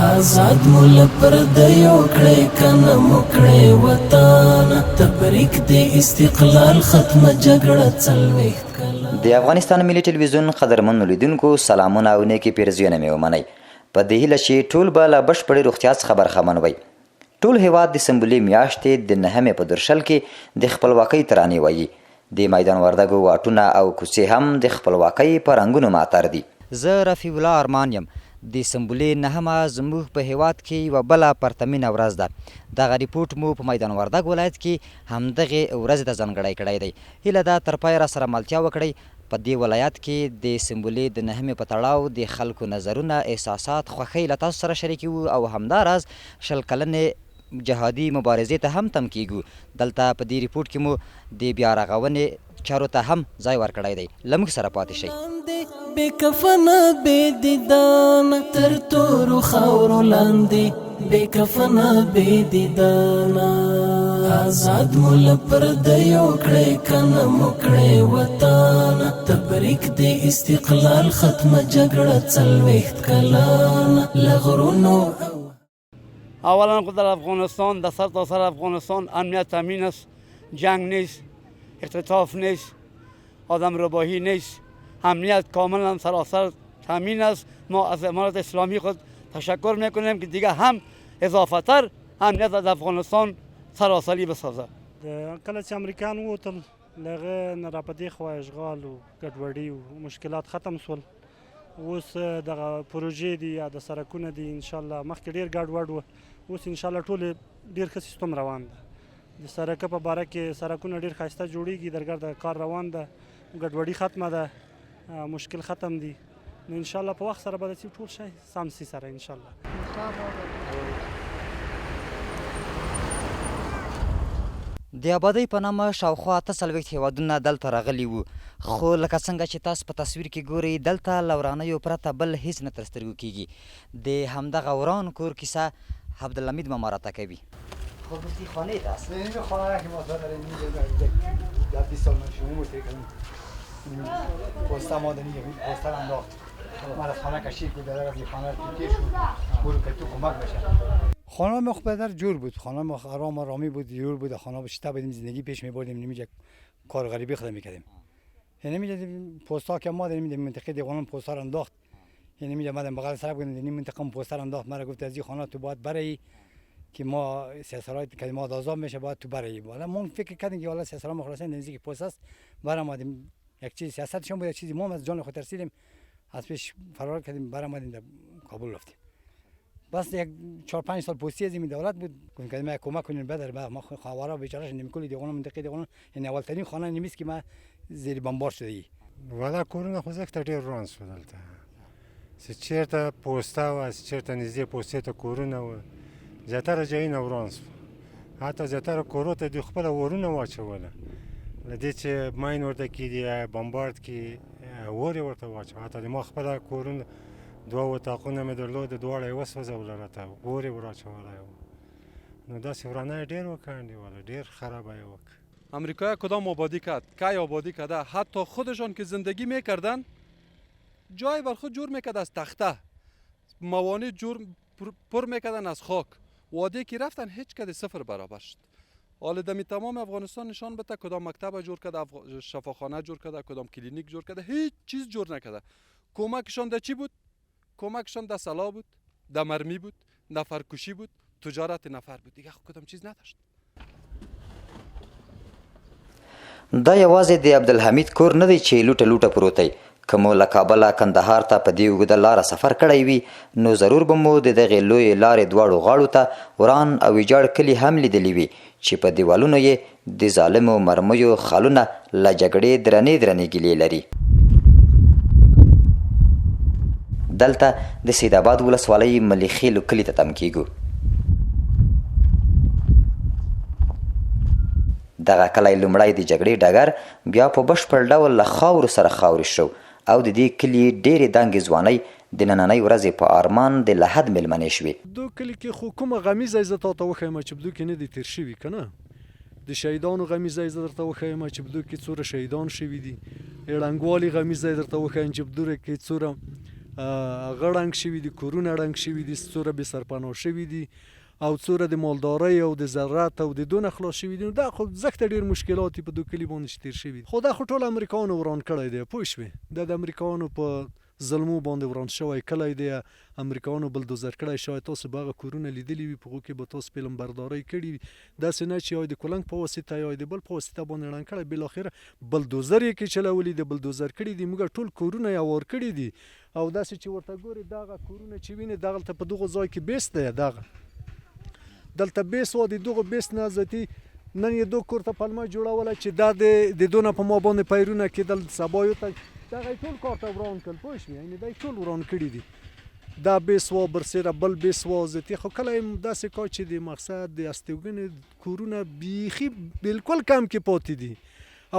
آزاد مو له پردیو کړې کنه مو کړې وطن تبریک دې استقلال ختمه جګړه 40 کلنه. د افغانستان ملي ټلویزیون قدرمنو لیدونکو سلامونه او نیکې پیرزوینه مې ومنئ. په دې هیله چې ټول به له بشپړې روغتیا څخه برخمن وئ. ټول هېواد د سنبلې میاشتې د نهمې په درشل کې د خپلواکۍ ترانې وایي. د میدان وردګو واټونه او کوڅې هم د خپلواکۍ په رنګونو معطر دي. زه رفیع الله ارمان یم. د سنبلې نهمه زموږ په هېواد کې یوه بله پرتمینه ورځ ده. دغه رپوټ مو په میدان وردګ ولایت کې همدغې ورځې ته ځانګړی کړی دی. هیله ده تر پایه راسره ملتیا وکړئ. په دې ولایت کې د سنبلې د نهمې په تړاو د خلکو نظرونه، احساسات، خوښۍ له تاسو سره شریکوو او همداراز 20 کلنې جهادي مبارزې ته هم تم کېږو. دلته په دې رپوټ کې مو د بیا رغونې چارو ته هم ځای ورکړی دی. له موږ سره پاتې شئ. بې کفنه بې دیدانه تر تورو خاورو لاندې بې کفنه بې دیدانه آزاد مو له پردیو کړې کنه مو کړې وطن تبریک دې استقلال ختمه جګړه 40 کلنه له غرونو. اولا خود در افغانستان، در سر تا سر افغانستان امنیت تامین است، جنگ نیست، اختطاف نیست، آدم ربایی نیست، امنیت کاملا سراسر تامین است. ما از امارت اسلامی خود تشکر میکنیم که دیگه هم اضافه تر امنیت از افغانستان سراسری بسازه. کله چې امریکان ووتل له هغه نه را په دې خوا اشغال و ګډوډي و مشکلات ختم سول. اوس دغه پروژې دي یا د سرکونه دي، ان شاء الله مخکې ډیر ګډوډ و، اوس ان شاء الله ټول ډیر ښه سیستم روان ده. د سرک په باره کې سرکونه ډیر ښایسته جوړیږي، درګرده کار روان ده، ګډوډي ختمه ده، مشکل ختم دي. نو ان شاء الله په وخت سره به داسې ټول شی سم سي سره ان شاء الله. د ابادۍ په نامه شاوخوا 48 هېوادونه دلته راغلي وو، خو لکه څنګه چې تاسو په تصویر کې ګورئ دلته له ورانیو پرته بل هیڅ نه تر سترګو کېږي. د همدغه وران کور کیسه عبدالحمید ماما راته کوي. خو گفتی خانه است. این خانه که ما داریم در 20 سال من شما بود پوسته ما دنی پوسته انداخت من از خانه کشید بود در از خانه تیر شد برو که تو کمک بشه. خانه ما پدر جور بود، خانه ما آرام آرامی بود، جور بود، خانه بشته بودیم، زندگی پیش می‌بردیم، نمی‌جا کار غریبی خود می‌کردیم. یعنی می‌جا پوستا که ما داریم منطقه دیوانم پوستا رو انداخت، یعنی می‌جا مادم بغل سر بودیم، یعنی منطقه پوستا رو انداخت، مرا گفت از این خانه تو باید برای که ما سیاسرای کلمات آزاد میشه باید تو برای. حالا ما فکر کردیم که حالا سیاسرا مخلصین نزدیک پوست است، برآمدیم یک چیز سیاستشون بود، یک چیزی ما از جان خود ترسیدیم، از پیش فرار کردیم، برآمدیم در کابل رفتیم. بس یک 4-5 سال پوستی از این دولت بود، گفتیم که ما کمک کنین بدر با ما خواهرا بیچارهش نمیکلی دیوانه منطقه دیوانه، یعنی اولترین خانه نیست که ما زیر بمبار شده ای. والا کورونه خو زښته ډېر وران شو دلته، چې چېرته پوسته وه، چې چېرته نږدې پوستې ته کورونه وه، زیاتره ځایونه وران شو. حتی زیاتره کورو ته دوی خپله اورونه واچوله، له دې چې ماین ورته کېدي یا بمبارد کې اور یې ورته واچوه. حتی د ما خپله کورونه دوه اتاقونه مې درلود، دواړه یې وسوځوله، راته اور یې وراچولی و. نو داسې ورانه یې ډېر وکړ، انډیواله ډېر خرابه یې وکړه. امریکا کدام آبادی کرد، کی آبادی کرده، حتی خودشان که زندگی میکردن جای بر خود جور میکرد از تخته، موانع جور پر میکردن از خاک. واده که رفتن هیچ کده صفر برابر شد. حالا دمی تمام افغانستان نشان بده کدام مکتب جور کرده، شفاخانه جور کرده، کدام کلینیک جور کرده، هیچ چیز جور نکرده. کمکشان در چی بود؟ کمکشان در سلاح بود، در مرمی بود، نفرکشی بود، تجارت نفر بود، دیگه کدام چیز نداشت. دا یوازې د عبدالحمید کور نه دی چې لوټه لوټه پروت دی. که مو له کابله کندهار ته په دې اوږده لاره سفر کړی وي نو ضرور به مو د دغې لویې لارې دواړو غاړو ته وران او ویجاړ کلي هم لیدلي وي چې په دیوالونو یې د ظالمو مرمیو خالونه له جګړې درنې درنې ګیلې لري. دلته د سید آباد ولسوالۍ ملي خېلو کلي ته تم کیږو. دغه کلی لومړی د جګړې ډګر، بیا په بشپړ ډول له خاورو سره خاورې شو او د دې کلي ډېرې دنګې ځوانۍ د نننۍ ورځې په آرمان د لحد مېلمنې شوې. دو کلي کې خو کومه غمیزه زه تاته وښیم چې په دوی کې نه دي تېر شوي که نه، د شهیدانو غمیزه زه درته وښیم چې په دوی کې څومره شهیدان شوي دي، ړنګوالي غمیزه درته وښیم چې په دوی کې څومره هغه ړنګ شوي دي، کورونه ړنګ شوي دي، څوره بې سرپناه شوي دي او څوره د مالدارۍ او د زراعت او د دونه خلاص شوي دي. نو دا خو زښته ډېر مشکلات دي په دو کلي باندې چې تېر شوي دي. خو دا خو ټول امریکایانو وران کړی دی، پوه شوې؟ دا د امریکایانو په زلمو باندې وران شوی کلی دی، امریکایانو بلدوزر کړی. شاید تاسو به هغه کورونه لیدلي وي، په هغو کې به تاسو فلم بردارۍ کړي وي. داسې نه چې یا د کلنګ په واسطه یا د بل په واسطه باندې ړنګ کړی، بالاخره بلدوزر یې کې چلولي دي، بلدوزر کړي دي. موږ ټول کورونه یې اوار کړي دي او داسې چې ورته ګورې دغه کورونه چې وینې دغلته په دغو ځای کې بیس دی، دغه دلته بیس و، د دغو بیس نه ذاتي نن یې دو کور ته پلمه جوړوله چې دا د دونه په ما باندې پیرونه کېدل، سبا یو ته دغه یې ټول کار ته وران کړل، پوه شوې؟ یعنې دا یې ټول وران کړي دي. دا بیس و برسېره بل بیس و ذاتي، خو کله یې داسې کا چې د مقصد د استوګنې کورونه بیخي بالکل کم کې پاتې دي.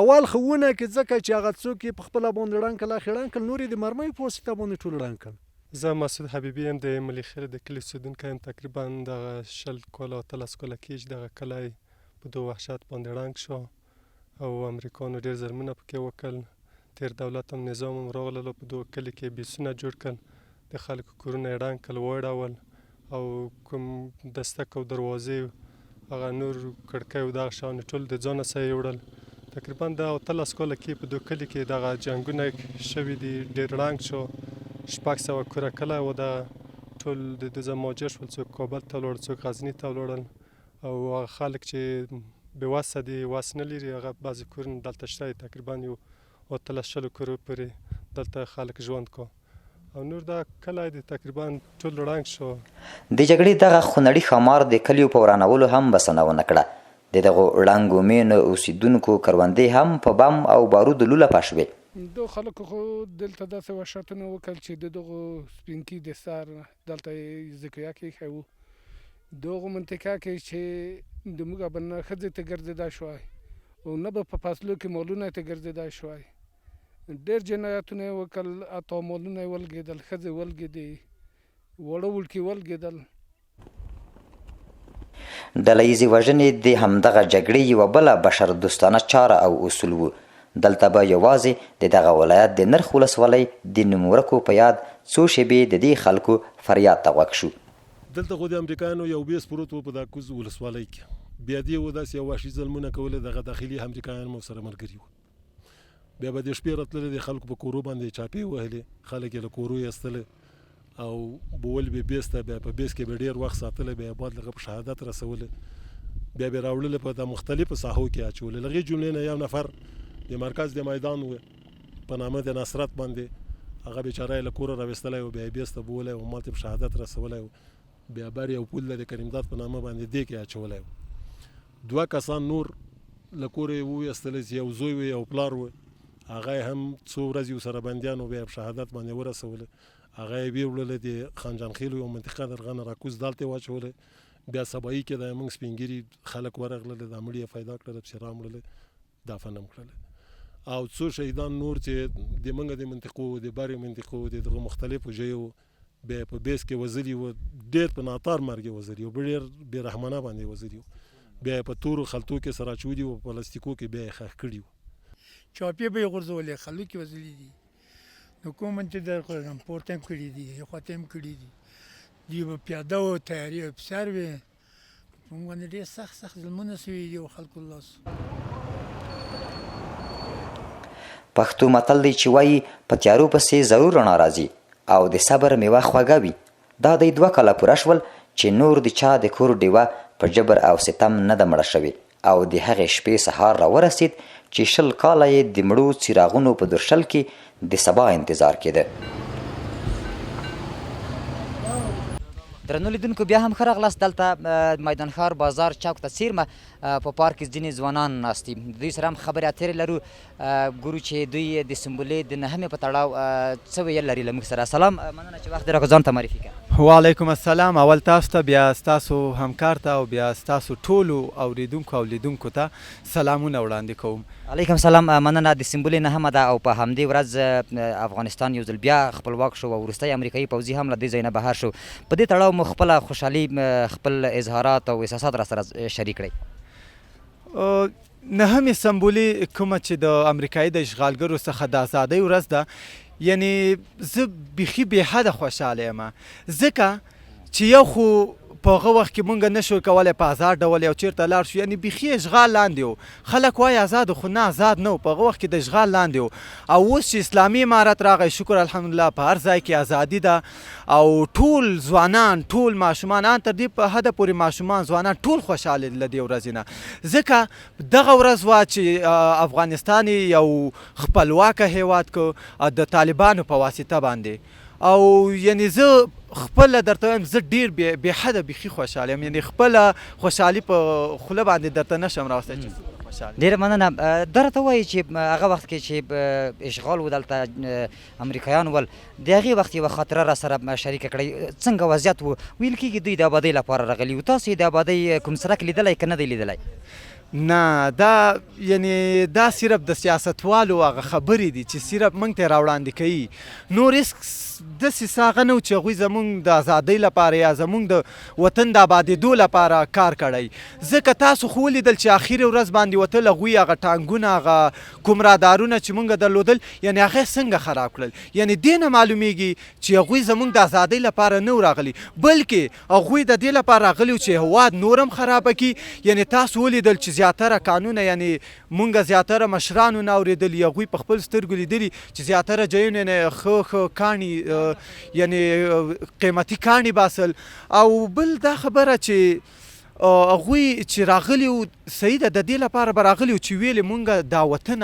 اول خو ونه کې ځکه چې هغه څوک یې په خپله باندې ړنګ کړل، هغه یې ړنګ کړل، نور یې د مرمیو په واسطه باندې ټول ړنګ کړل. زه مسعود حبیبي یم، د ملي خیل د کلي اوسېدونکی یم. تقریبا دغه 20 کاله 18 کاله کېږي دغه کلی په دغه وحشت باندې ړنګ شو او امریکانو ډېر ظلمونه پکې وکړل. تېر دولت هم نظام هم راغللو په دغه کلي کې بیسونه جوړ کړل، د خلکو کورونه یې ړنګ کړل، واړول او کوم دستک او دروازې هغه نور کړکۍ او دغه شیان ټول د ځانه سره یوړل. تقریبا د 18 کاله کې په دوه کلي کې دغه جنګونه شوي دي، ډېر ړنګ شو. 600 کوره کلی و، دغه ټول د دوی مهاجر شول، څوک کابل ته ولاړل، څوک غزني ته ولاړل او هغه خلک چې بې وسه دي، وس نه لري، هغه بعضې کورونه دلته شته، تقریبا یو 18 20 کورو پورې دلته خلک ژوند کو او نور دا کلی دی تقریبا ټول ړنګ شو. د جګړې دغه خونړي ښامار د کلیو په ورانولو هم بسنه ونه کړه. د دغو ړنګو مېنو اوسېدونکو کروندې هم په بم او بارودو لولپه شوې. دغو خلکو خو دلته داسې وحشتونه وکړل چې د دغو سپینکي د سر دلته یې ذکریه کې ایښی وو، دغو منطقه کې چې د موږ به نه ښځې ته ګرځېدای شوای او نه به په فصلو کې مالونه ته ګرځېدای شوای. ډېر جنایتونه یې وکړل، حتی مالونه یې ولګېدل، ښځې ولګېدې، واړه وړکي ولګېدل. ډله ییزې وژنې د همدغه جګړې یوه بله بشردوستانه چاره او اصول وو. دلته به یوازې د دغه ولایت د نرخ ولسوالۍ د نومورکو په یاد څو شېبې د دې خلکو فریاد ته غوږ شو. دلته خو د امریکایانو یو بیس پروت و په دا کوز ولسوالۍ کې، بیا دې و داسې یو وحشي ظلمونه کول، دغه داخلي امریکایان مو سره ملګري وو. بیا به د شپې راتللې، د خلکو په کورو باندې چاپې وهلې، خلک یې له کورو ایستلې او بول به بیس ته، بیا په بیس کې به ډېر وخت ساتلی، بیا یې بعد لغه په شهادت رسولې، بیا به راوړلې په دا مختلفو ساحو کې اچولې. له هغې جملې نه یو نفر د مرکز د میدان و په نامه د نصرت باندې، هغه بیچاره یې له کوره راویستلی و، بیا یې بیس ته بولی و، مالته په شهادت رسولی و. بیا بر یو پول د کریمداد په نامه باندې دې کې اچولی و. دوه کسان نور له کوره یې وویستل چې یو زوی و یو پلار و، هغه یې هم څو ورځې ورسره بندیان و، بیا یې په شهادت باندې ورسوله. هغه یې ویوړله د خانجان خېلو یو منطقه د هغه نه راکوز دلته یې واچوله. بیا سبایي کې د موږ سپین ږیري خلک ورغلل، دا مړي یې پیدا کړل، پسې رامړل، دفن هم کړل. او څو شهیدان نور چې د موږ د منطقو، د برې منطقو، د دغو مختلفو ژیو بیا په بیس کې وزلي و، ډېر په ناتار مرګ یې وزلي و، ډېر بې رحمانه باندې وزلي و. بیا یې په تورو خلطو کې سره اچولي و، په پلاستیکو کې بیا یې ښخ کړي و. چاپې به یې غورځولې، خلک یې وزلي دي. نو کوم چې در کړم پورته هم کړي دي، خواته هم کړي دي. دوی به پیاده و، تیارې به په سر وې. په موږ باندې ډېر سخت سخت ظلمونه شوي دي او خلکو لاس. پښتو متل دی چې وایي په تیارو پسې ضرور رڼا راځي او د صبر میوه خوږه وي. دا دی 2 کاله پوره شول چې نور د چا د کور ډیوه په جبر او ستم نه ده مړه شوې او د هغې شپې سهار راورسید چې 20 کاله یې د مړو څراغونو په درشل کې د سبا انتظار کېده. درنو لیدونکو بیا هم ښه راغلاست. دلته میدان ښار بازار چوک ته څیرمه په پارک کې ځینې ځوانان ناست دي، دوی سره هم خبرې اترې لرو، ګورو چې دوی د سنبلې د نهمې په تړاو څه ویل لري له موږ سره. سلام، مننه چې وخت دې راکړ، ځان ته معرفي کړه. وعلیکم السلام. اول تاسو ته، بیا ستاسو همکار ته او بیا ستاسو ټولو اوریدونکو او لیدونکو ته سلامونه وړاندې کوم. علیکم سلام، مننه. د سنبلې نهمه ده او په همدې ورځ افغانستان یو ځل بیا خپلواک شو او وروستی امریکایي پوځي هم له دې ځای نه بهر شو. په دې تړاو مو خپله خوشحالي، خپل اظهارات او احساسات را سره شریک کړئ. نهمې سنبلې کومه چې د امریکایي د اشغالګرو څخه د ازادۍ ورځ ده، یعنی زه بیخي بې حده خوشحاله یم، ځکه چې یو خو په هغه وخت کې مونږ نشو کولای په ازاد ډول یو چیرته لاړ شو، یعنی بیخي اشغال لاندې و. خلک وایي ازاد و، خو نه، ازاد نه و، په هغه وخت کې د اشغال لاندې و. او اوس چې اسلامي امارت راغی، شکر الحمدلله په هر ځای کې ازادي ده او ټول ځوانان، ټول ماشومان، ان تر دې په حده پورې ماشومان، ځوانان ټول خوشحاله دي له دې ورځې نه، ځکه دغه ورځ وه چې افغانستان یې یو خپلواکه هیواد کو د طالبانو په واسطه باندې. او یعنی زه خپله درته وایم، زه ډیر بې حده بیخي خوشحاله یم، یعنی خپله خوشحالي په خوله باندې درته نشم راوستی چې څومره خوشحاله یم. ډیره مننه. دا راته ووایئ چې هغه وخت کې چې اشغال و، دلته امریکایان ول، د هغې وخت یوه خاطره راسره شریکه کړئ، څنګه وضعیت و؟ ویل کیږي دوی د آبادۍ لپاره راغلي وو، تاسو یې د آبادۍ کوم څرک لیدلی که نه دی لیدلی؟ نه، دا یعنی دا صرف د سیاستوالو هغه خبرې دي چې صرف موږ ته راوړاندې کوي، نور هیڅ داسې څه هغه نه و چې هغوی زموږ د ازادۍ لپاره یا زموږ د وطن د آبادېدو لپاره کار کړی. ځکه تاسو خو ولیدل چې اخري ورځ باندې وتل هغوی هغه ټانګونه، هغه کوم رادارونه چې موږ درلودل، یعنی هغه یې څنګه خراب کړل. یعنی دې نه معلومیږي چې هغوی زموږ د ازادۍ لپاره نه و راغلي، بلکې هغوی د دې لپاره راغلي وو چې هېواد نور هم خراب کړي. یعنې تاسو ولیدل چې زیاتره کانونه، یعنې مونږ زیاتره مشرانو نه اورېدلي، هغوی په خپل سترګو لیدلي چې زیاتره ځایونه یعنې ښه ښه کاڼي، یعنې قیمتي کاڼي باسل. او بل دا خبره چې هغوی چې راغلي وو، صحیح ده، د دې لپاره به راغلي وو چې ویلې مونږ دا وطن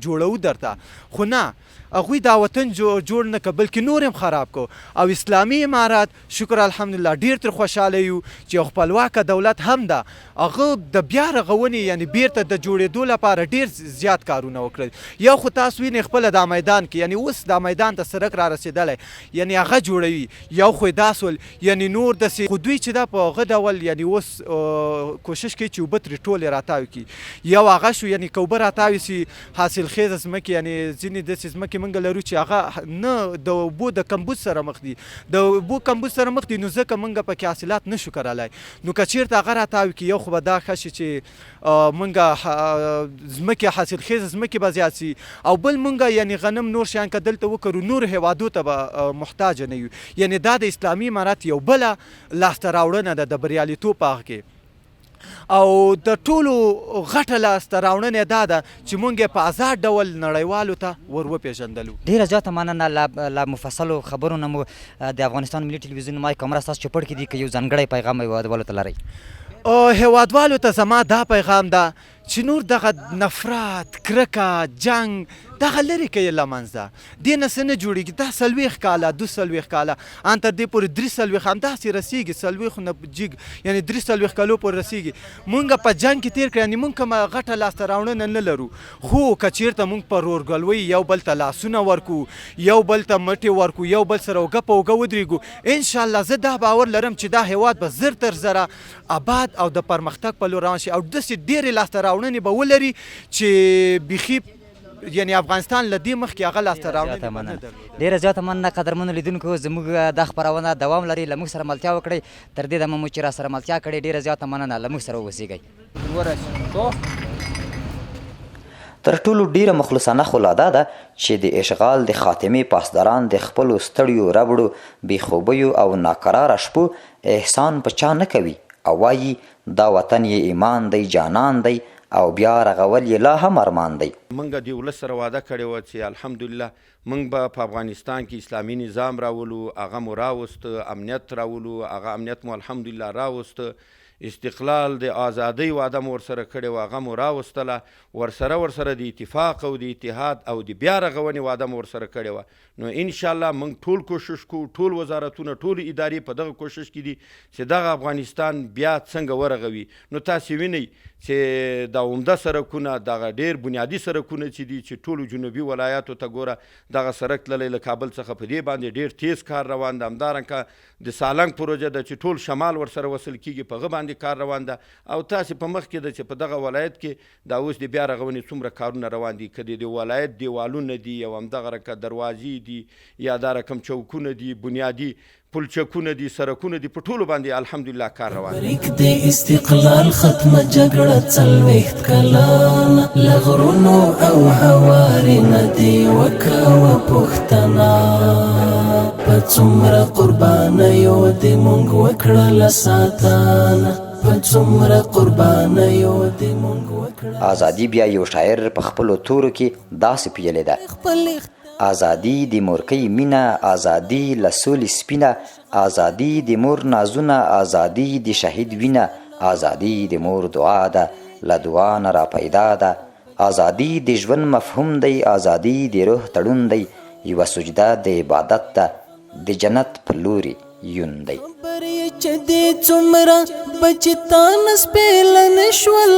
جوړوو درته، خو نه، هغوی دا وطن جوړ نه کړ، بلکې نور یې هم خراب کړ. او اسلامي امارت شکر الحمدلله ډیر ترې خوشحاله یو چې یو خپلواکه دولت هم ده، هغه د بیا رغونې یعنې بیرته د جوړیدو لپاره ډیر زیات کارونه وکړل. یو خو تاسو وینئ خپله دا میدان کې، یعنې اوس دا میدان ته سرک را رسیدلی، یعنې هغه جوړوي، یو خو یې دا سول، یعنې نور داسې خو دوی چې دا په هغه ډول یعنې اوس کوشش کوي چې اوبه ترې ټولې راتاوې کړي. یو هغه شو، یعنې که اوبه راتاوې سي حاصل خیزه ځمکې، یعنې ځینې داسې ځمکې مونږ لرو چې هغه نه د اوبو د کمبود سره مخ دي، د اوبو کمبود سره مخ دي، نو ځکه مونږ پکې حاصلات نشو کرلای. نو که چیرته هغه راتاوي کړي، یو خو به دا ښه شي چې مونږ ځمکې حاصل خیزه ځمکې به زیات شي، او بل مونږ یعنې غنم نور شیان که دلته وکرو نورو هیوادو ته به محتاج نه یو. یعنې دا د اسلامي امارت یو بله لاسته راوړنه ده د بریالیتوب په هغه کې. او د ټولو غټه لاسته راوړنه دا ده چې مونږ یې په ازاد ډول نړیوالو ته ور وپېژندلو. ډېره زیاته مننه له مفصلو خبرو نه مو. د افغانستان ملي ټلویزیون مایک کامره ستاسو چوپړ کې دي، که یو ځانګړی پیغام هېوادوالو ته لرئ. هېوادوالو ته زما دا پیغام ده چې نور دغه نفرت، کرکه، جنګ دغه لرې کړئ له منځه، دې نه څه نه جوړېږي. دا 40 کاله، 42 کاله، ان تر دې پورې 43 همداسې رسېږي، 40 نه جګ، یعنې 43 کلو پورې رسېږي. مونږ په جنګ کې تېر کړی، یعنې مونږ کومه غټه لاسته راوړنه نه لرو، خو که چېرته مونږ په ورورګلوۍ یو بل ته لاسونه ورکړو، یو بل ته مټې ورکړو، یو بل سره اوږه په اوږه ودرېږو، انشاءالله زه دا باور لرم چې دا هېواد به زر تر زره اباد او د پرمختګ په لور روان شي، او داسې ډېرې لاسته راوړنې به ولري چې بیخي یعنی افغانستان له دې مخکې هغه لاسته راوړنې به نه درلودلې. ډېره زیاته مننه قدرمنو لیدونکو، زموږ دا خپرونه دوام لري، له موږ سره ملتیا وکړئ. تر دې دمه مو چې راسره ملتیا کړې ډېره زیاته مننه، له موږ سره واوسیږئ. تر ټولو ډېره مخلصانه خو لا دا ده چې د اشغال د خاتمې پاسداران د خپلو ستړیو ربړو، بې خوبیو او ناکراره شپو احسان په چا نه کوي او وايي دا وطن یې ایمان دی، جانان دی او بیا رغول یې لا هم ارمان دی. مونږ د ولس سره وعده کړې وه چې الحمدلله مونږ به په افغانستان کې اسلامي نظام راولو، هغه مو راوست، امنیت راولو، هغه امنیت مو الحمدلله راوست، استقلال د ازادۍ وعده مو ورسره کړې وه هغه مو راوستله، ورسره ورسره د اتفاق او د اتحاد او د بیا رغونې وعده مو ورسره کړې وه. نو ان شاءالله موږ ټول کوشش کوو، ټول وزارتونه، ټولې ادارې په دغه کوشش کې دي چې دغه افغانستان بیا څنګه ورغوي. نو تاسې وینئ چې دا عمده سرکونه، دغه ډېر بنیادي سرکونه چې دي، چې ټولو جنوبي ولایاتو ته ګوره دغه سرک تللی له کابل څخه، په دې باندې ډېر تیز کار روان ده. همدارنګه د سالنګ پروژه ده چې ټول شمال ورسره وصل کېږي، په هغه باندې باندې کار روان ده او تاسې په مخ کې ده چې په دغه ولایت کې دا اوس د بیا رغونې څومره کارونه روان دي، که د دې ولایت دیوالونه دي او همدغه رکه دروازې دي یا دا رقم چوکونه دي، بنیادي پلچکونه دي، سرکونه دي، په ټولو باندې الحمدلله کار روان دی. تبریک دی استقلال ختمه جګړه 40 کلنه له غرونو او هوارې نه دې وکوه پوښتنه په څومره قربانیو دې مونږ وکړله ساتنه په څومره قربانیو دې مونږ وکړله. ازادي بیا یو شاعر په خپلو تورو کې داسې پیلې ده. ازادي د مورکۍ مینه ازادي له سولې سپینه ازادي د مور نازونه ازادي د شهید وینه ازادي د مور دعا ده له دعا نه را پیدا ده ازادي د ژوند مفهوم دی ازادي د روح تړون دی یوه سجده د عبادت ده د جنت په لوري یون دی. خبر یې چې دې څومره بچی تانه سپېله نه شول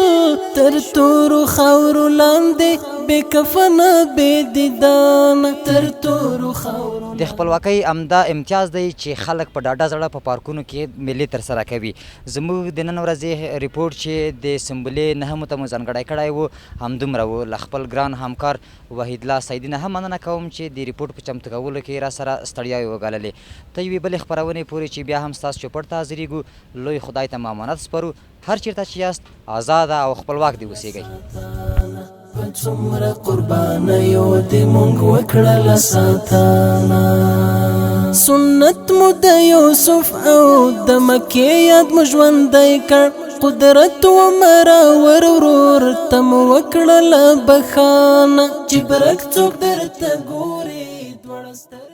تر تورو خاورو لاندې بې کفنه بې دیدانه تر تورو خاورو. د خپلواکۍ همدا امتیاز دی چې خلک په ډاډه زړه په پارکونو کې مېلې ترسره کوي. زموږ د نن ورځې رپوټ چې د سنبلې نهمو ته مو ځانګړی کړی و، همدومره و. له خپل ګران همکار وحیدالله سعیدي نه هم مننه کوم چې د رپوټ په چمتو کولو کې راسره ستړیاوې وګاللې. تر یوې بلې خپرونې پورې چې بیا هم ستاسو چوپړ ته حاضرېږو، لوی خدای ته مو امانت سپارو. هر چېرته چې یاست، ازاده او خپلواک دې اوسېږئ. په څومره قربانیو دې مونږ وکړله ساتنه سنت مو د یوسف او د مکې یاد مو ژوندی کړ قدرت و مرور ورور ته مو وکړله بښنه چې برک څوک درته ګوري دواړه سترګې.